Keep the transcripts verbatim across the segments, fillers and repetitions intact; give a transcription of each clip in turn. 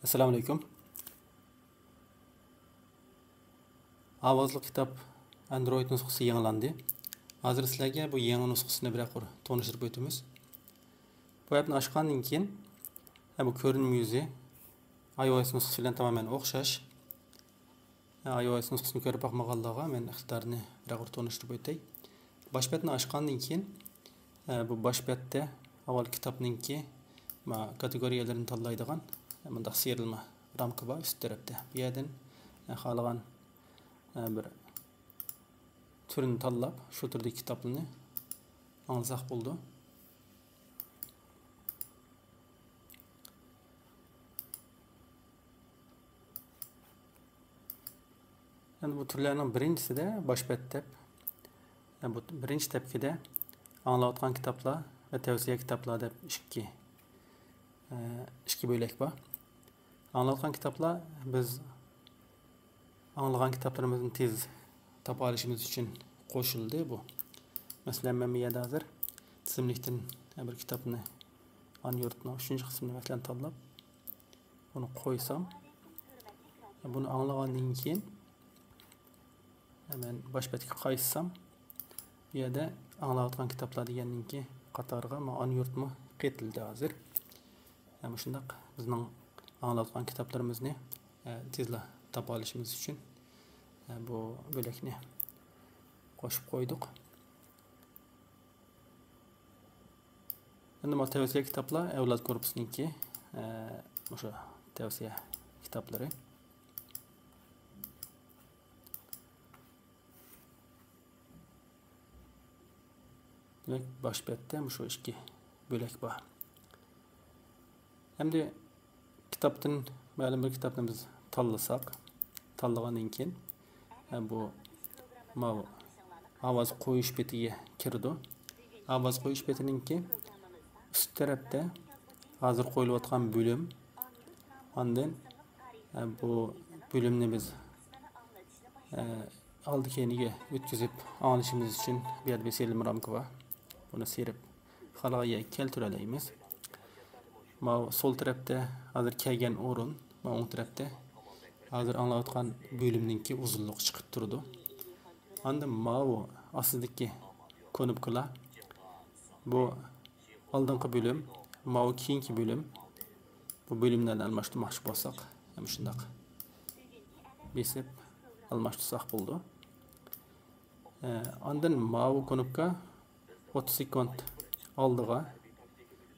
ئەسسالامۇئەلەيكۇم. ئاۋازلىق كىتاب ئاندرويد نۇسخىسى يېڭىلاندى. ھازىر سىلەرگە بۇ يېڭى نۇسخىسىنى بىرەر قۇر تونۇشتۇرۇپ ئۆتىمىز. بۇ ئەپنى ئاچقاندىن كېيىن، ھە، بۇ كۆرۈنمە يۈزى iOS نۇسخىسى بىلەن تامامەن ئوخشاش. iOS نۇسخىسىنى كۆرۈپ باقمىغانلارغا مەن ئىقتىدارنى بىر ئاغرى تونۇشتۇرۇپ ئۆتەي. باش بەتنى ئاچقاندىن كېيىن، ئە، بۇ باش بەتتە ئاۋۋال كىتابنىڭكى، ما، كاتېگورىيەلىرىنى تاللايدىغان، ئە، مۇنداق سىيرىلما رامكا بار ئۈست تەرەپتە. بۇ يەردىن، ئە، خالىغان، ئە، بىر تۈرنى تاللاپ، شۇ تۈردىكى كىتابنى ئاڭلىساق بولىدۇ. يەنى بۇ تۈرلەرنىڭ بىرىنچىسىدە باش بەت دەپ، يەنى بۇ بىرىنچى تەپكىدە ئاڭلاۋاتقان كىتابلار ۋە تەۋسىيە كىتابلار دەپ ئىككى، ئىككى بۆلەك بار. ئاڭلاۋاتقان كىتابلار بىز ئاڭلىغان كىتابلىرىمىزنى تېز تاپالىشىمىز ئۈچۈن قوشۇلدى بۇ. مەسىلەن، مەن بۇ يەردە ھازىر تىزىملىكتىن بىر كىتابنى، ئان يۇرتنىڭ ئۈچىنچى قىسمىنى مەسىلەن تاللاپ، بۇنى قويسام، بۇنى ئاڭلىغاندىن كېيىن، مەن باش بەتكە قايتسام، بۇ يەردە ئاڭلاۋاتقان كىتابلار دېگەننىڭكى قاتارىغا مانا ئان يۇرتمۇ قېتىلدى ھازىر. مۇشۇنداق بىزنىڭ ئاڭلاۋاتقان كىتابلىرىمىزنى، ئە، تېزلا تاپالىشىمىز ئۈچۈن، ئە، بۇ بۆلەكنى قوشۇپ قويدۇق. ئەمدى مانا تەۋسىيە كىتابلار ئەۋلاد گۇرۇپپىسىنىڭكى، ئە، مۇشۇ تەۋسىيە كىتابلىرى. دېمەك، باش بەتتە مۇشۇ ئىككى بۆلەك بار. ئەمدى كىتابتىن مەلۇم بىر كىتابنى بىز تاللىساق، تاللىغاندىن كېيىن، ئە، بۇ ماۋۇ ئاۋاز قويۇش بېتىگە كىرىدۇ. ئاۋاز قويۇش بېتىنىڭكى ئۈست تەرەپتە ھازىر قويۇلۇۋاتقان بۆلۈم، ئاندىن، ئە، بۇ بۆلۈمنى بىز، ئە، ئالدى كەينىگە ئۆتكۈزۈپ ئاڭلىشىمىز ئۈچۈن بۇ يەردە بىر سىيرىلما رامكا بار. بۇنى سىيرىپ خالىغان يەرگە كەلتۈرەلەيمىز. ماۋۇ سول تەرەپتە ھازىر كەلگەن ئورۇن، ماۋۇ ئوڭ تەرەپتە ھازىر ئاڭلاۋاتقان بۆلۈمنىڭكى ئۇزۇنلۇقى چىقىپ تۇرىدۇ. ئاندىن ماۋۇ ئاستىدىكى كۇنۇپكىلار، بۇ ئالدىنقى بۆلۈم، ماۋۇ كېيىنكى بۆلۈم. بۇ بۆلۈملەرنى ئالماشتۇرماقچى بولساق، مۇشۇنداق بېسىپ ئالماشتۇرساق بولىدۇ. ئە، ئاندىن ماۋۇ كۇنۇپكا ئوتتۇز سېكۇنت ئالدىغا،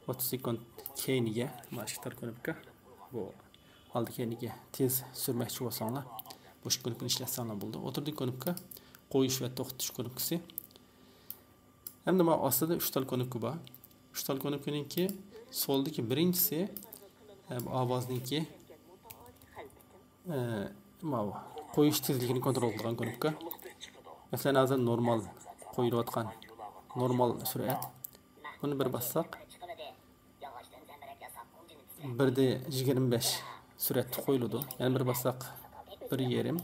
ئوتتۇز سېكۇنت كەينىگە، مانا ئىككى تال كۇنۇپكا. بۇ ئالدى كەينىگە تېز سۈرمەكچى بولساڭلار، بۇ ئىككى كۇنۇپكىنى ئىشلەتسەڭلار بولىدۇ. ئوتتۇرىدىكى كۇنۇپكا قويۇش ۋە توختىتىش كۇنۇپكىسى. ئەمدى مانا ئاستىدا ئۈچ تال كۇنۇپكا بار. ئۈچ تال كۇنۇپكىنىڭكى سولدىكى بىرىنچىسى، ئە، بۇ ئاۋازنىڭكى، ئە، ماۋۇ قويۇش تېزلىكىنى كونترول قىلىدىغان كۇنۇپكا. مەسىلەن، ھازىر نورمال قويۇلۇۋاتقان نورمال سۈرئەت. بۇنى بىر باسساق، بىر دە يىگىرمە بەش سۈرئەتتە قويۇلىدۇ. يەنە بىر باسساق، بىر يېرىم.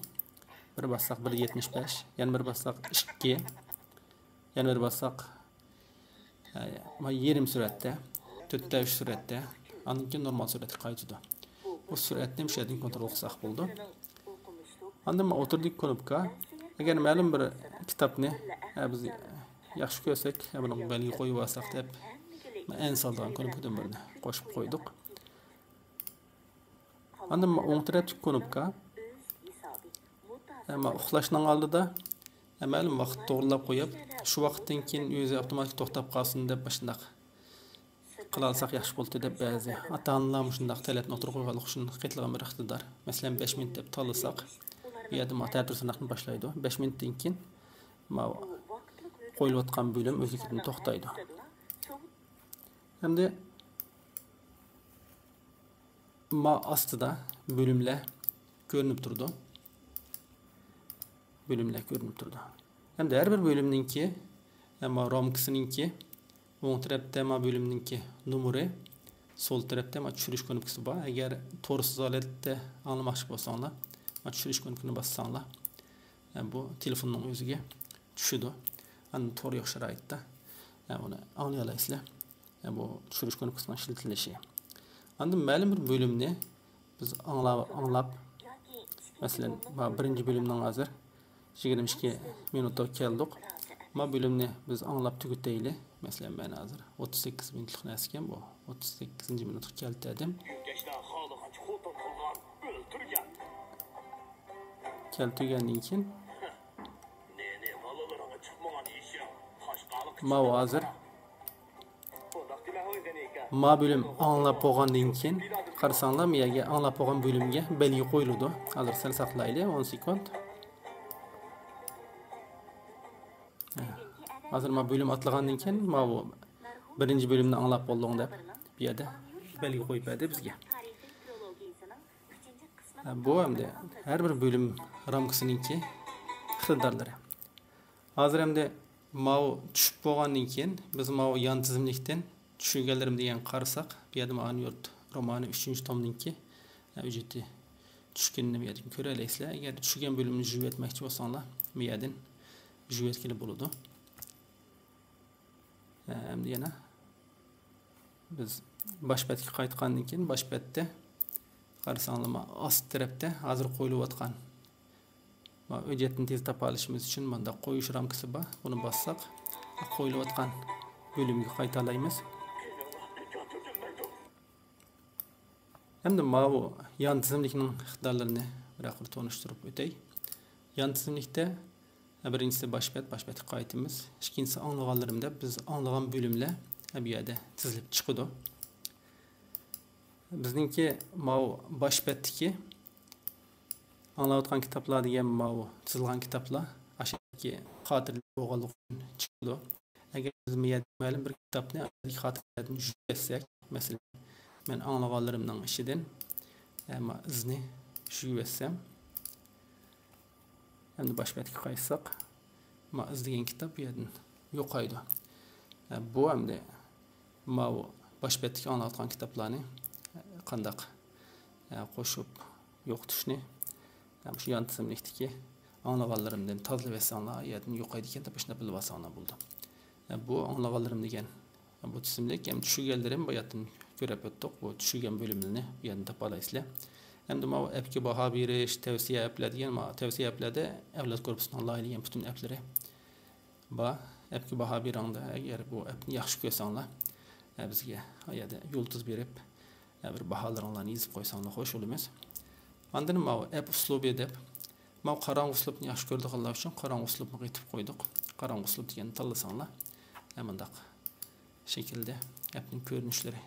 بىر باسساق، بىر دە يەتمىش بەش. يەنە بىر باسساق، ئىككى. يەنە بىر باسساق، ھە، ما يېرىم سۈرئەتتە، تۆتتە ئۈچ سۈرئەتتە، ئاندىن كېيىن نورمال سۈرئەتكە قايتىدۇ. بۇ سۈرئەتنى مۇشۇ يەردىن كونترول قىلساق بولىدۇ. ئاندىن ما ئوتتۇرىدىكى كۇنۇپكا، ئەگەر مەلۇم بىر كىتابنى، ھە، بىز ياخشى كۆرسەك، ھە، بۇنىڭغا بەلگە قويۇپ ئالساق دەپ، ما ئەن سالىدىغان كۇنۇپكىدىن بىرنى قوشۇپ قويدۇق. ئاندىن ما ئوڭ تەرەپتىكى كۇنۇپكا، ئەمما ئۇخلاشنىڭ ئالدىدا مەلۇم ۋاقىت توغرىلاپ قويۇپ، شۇ ۋاقىتتىن كېيىن ئۆزى ئاپتوماتىك توختاپ قالسۇن دەپ مۇشۇنداق قىلالىساق ياخشى بولاتتى دەپ بەزى ئاتا-ئانىلار مۇشۇنداق تەلەپنى ئوتتۇرىغا قويغانلىقى ئۈچۈن قېتىلغان بىر ئىقتىدار. مەسىلەن، بەش مىنۇت دەپ تاللىساق، بۇ يەردە مانا تەتۈر ساناقنى باشلايدۇ. بەش مىنۇتتىن كېيىن ماۋۇ قويۇلۇۋاتقان بۆلۈم ئۆزلۈكىدىن توختايدۇ. ئەمدى ما ئاستىدا بۆلۈملەر كۆرۈنۈپ تۇرىدۇ. بۆلۈملەر كۆرۈنۈپ تۇرىدۇ. ئەمدى ھەر بىر بۆلۈمنىڭكى، ما رامكىسىنىڭكى ئوڭ تەرەپتە ما بۆلۈمنىڭكى نومۇرى، سول تەرەپتە ما چۈشۈرۈش كۇنۇپكىسى بار. ئەگەر تورسىز ھالەتتە ئاڭلىماقچى بولساڭلار، ما چۈشۈرۈش كۇنۇپكىنى باسساڭلار، بۇ تېلېفوننىڭ ئۆزىگە چۈشىدۇ. ئاندىن تور يوق شارائىتتا ئۇنى ئاڭلىيالايسىلەر. بۇ چۈشۈرۈش كۇنۇپكىسىنىڭ ئىشلىتىلىشى. ئاندىن مەلۇم بىر بۆلۈمنى بىز ئاڭلاپ، ئاڭلاپ، مەسىلەن، ما بىرىنچى بۆلۈمنىڭ ھازىر يىگىرمە ئىككى مىنۇتىغا كەلدۇق. ما بۆلۈمنى بىز ئاڭلاپ تۈگىتەيلى. مەسىلەن، مەن ھازىر ئوتتۇز سەككىز مىنۇتلۇق نەرسىكەن بۇ. ئوتتۇز سەككىزىنچى مىنۇتقا كەلتۈردۈم. كەلتۈرگەندىن كېيىن ماۋۇ ھازىر ما بۆلۈم ئاڭلاپ بولغاندىن كېيىن قارىساڭلار، ما يەرگە ئاڭلاپ بولغان بۆلۈمگە بەلگە قويۇلىدۇ. ھازىر سەل ساقلايلى، ئون سېكۇنت. ھە. ھازىر ما بۆلۈم ئاتلىغاندىن كېيىن ماۋۇ بىرىنچى بۆلۈمنى ئاڭلاپ بولدۇڭ دەپ بۇ يەردە بەلگە قويۇپ بەردى بىزگە. ھە، بۇ ئەمدى ھەر بىر بۆلۈم رامكىسىنىڭكى ئىقتىدارلىرى. ھازىر ئەمدى ماۋۇ چۈشۈپ بولغاندىن كېيىن، بىز ماۋۇ يان تىزىملىكتىن چۈشۈرگەنلىرىم دېگەنگە قارىساق، بۇ يەردە مائارىپ يۇرت رومانى ئۈچىنچى تومنىڭكى، ھە، ھۆججىتى چۈشكىنىنى بۇ يەردىن كۆرەلەيسىلەر. ئەگەر چۈشۈرگەن بۆلۈمنى يۇيۇۋەتمەكچى بولساڭلار، بۇ يەردىن يۇيۇۋەتكىلى بولىدۇ. ھە، ئەمدى يەنە بىز باش بەتكە قايتقاندىن كېيىن، باش بەتتە قارىساڭلار، ما ئاستى تەرەپتە ھازىر قويۇلۇۋاتقان، ما ھۆججەتنى تېز تاپالىشىمىز ئۈچۈن مۇنداق قويۇش رامكىسى بار. بۇنى باسساق، قويۇلۇۋاتقان بۆلۈمگە قايتالايمىز. ئەمدى ماۋۇ يان تىزىملىكنىڭ ئىقتىدارلىرىنى بىر قېتىم تونۇشتۇرۇپ ئۆتەي. يان تىزىملىكتە بىرىنچىسى باش بەت، باش بەتكە قايتىمىز. ئىككىنچىسى ئاڭلىغانلىرىم دەپ بىز ئاڭلىغان بۆلۈملەر بۇ يەردە تىزىلىپ چىقىدۇ. بىزنىڭكى ماۋۇ باش بەتتىكى ئاڭلاۋاتقان كىتابلار دېگەن ماۋۇ تىزىلغان كىتابلار ئاشۇ خاتىرىلەر بولغانلىقى ئۈچۈن چىقىدۇ. ئەگەر بىز مۇ يەردە مەلۇم بىر كىتابنى خاتىرىلەردىن يۇيۇۋەتسەك، مەسىلەن، مەن ئاڭلىغانلىرىمنىڭ ئىچىدىن، ئە، ما ئىزنى يۇيۇۋەتسەم، ئەمدى باش بەتكە قايتساق، ما ئىز دېگەن كىتاب بۇ يەردىن يوقايدۇ. ئە، بۇ ئەمدى ماۋۇ باش بەتتىكى ئاڭلاۋاتقان كىتابلارنى، ئە، قانداق، ئە، قوشۇپ يوقىتىشنى، ئە، مۇشۇ يان تىزىملىكتىكى ئاڭلىغانلىرىمدىن تازىلىۋەتسەڭلار، يەردىن يوقايدىكەن دەپ، شۇنداق بىلىۋالساڭلار بولىدۇ. ئە، بۇ ئاڭلىغانلىرىم دېگەن بۇ تىزىملىك، ئەمدى چۈشۈرگەنلىرىم باياتىن كۆرۈپ ئۆتتۇق. بۇ چۈشۈرگەن بۆلۈملىرىنى بۇ يەردىن تاپالايسىلەر. ئەمدى ماۋۇ ئەپكە باھا بېرىش، تەۋسىيە ئەپلەر دېگەن، ماۋۇ تەۋسىيە ئەپلەردە ئەۋلاد گۇرۇپپىسىنىڭ لايىھىلىگەن پۈتۈن ئەپلىرى بار. ئەپكە باھا بېرىڭدە، ئەگەر بۇ ئەپنى ياخشى كۆرسەڭلار، ئە، بىزگە ئا يەردە يۇلتۇز بېرىپ، ئە، بىر باھالىرىڭلارنى يېزىپ قويساڭلار خوش بولىمىز. ئاندىن ماۋۇ ئەپ ئۇسلۇبى دەپ، ماۋۇ قاراڭغۇ ئۇسلۇبنى ياخشى كۆرىدىغانلار ئۈچۈن قاراڭغۇ ئۇسلۇبنى قېتىپ قويدۇق. قاراڭغۇ ئۇسلۇب دېگەننى تاللىساڭلار، ئە، مۇنداق شەكىلدە ئەپنىڭ كۆرۈنۈشلىرى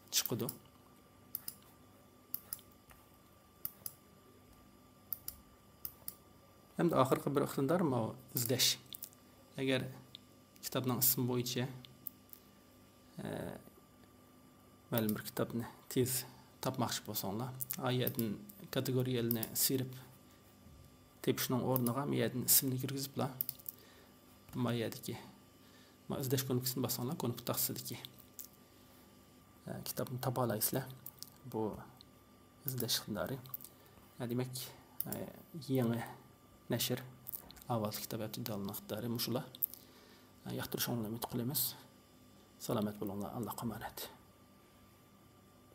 چىقىدۇ. ھەمدە ئاخىرقى بىر ئىقتىدار ماۋۇ ئىزدەش. ئەگەر كىتابنىڭ ئىسمى بويىچە، ئە، مەلۇم بىر كىتابنى تېز تاپماقچى بولساڭلار، ئا يەردىن كاتېگورىيەلەرنى سىيرىپ تېپىشنىڭ ئورنىغا ما يەردىن ئىسىمنى كىرگۈزۈپلا، ما يەردىكى، ما ئىزدەش كۇنۇپكىسىنى باسساڭلار، كۇنۇپكا تاختىسىدىكى، ئە، كىتابنى تاپالايسىلەر. بۇ ئىزدەش ئىقتىدارى. ئە، دېمەك، ئە، يېڭى نەشر ئاۋازلىق كىتاب ئەپتى دالىنىڭ ئىقتىدارى مۇشۇلار. ئە، ياقتۇرۇشۇڭلارنى ئۈمىد قىلىمىز. سالامەت بولۇڭلار. ئاللاھقا ئامانەت.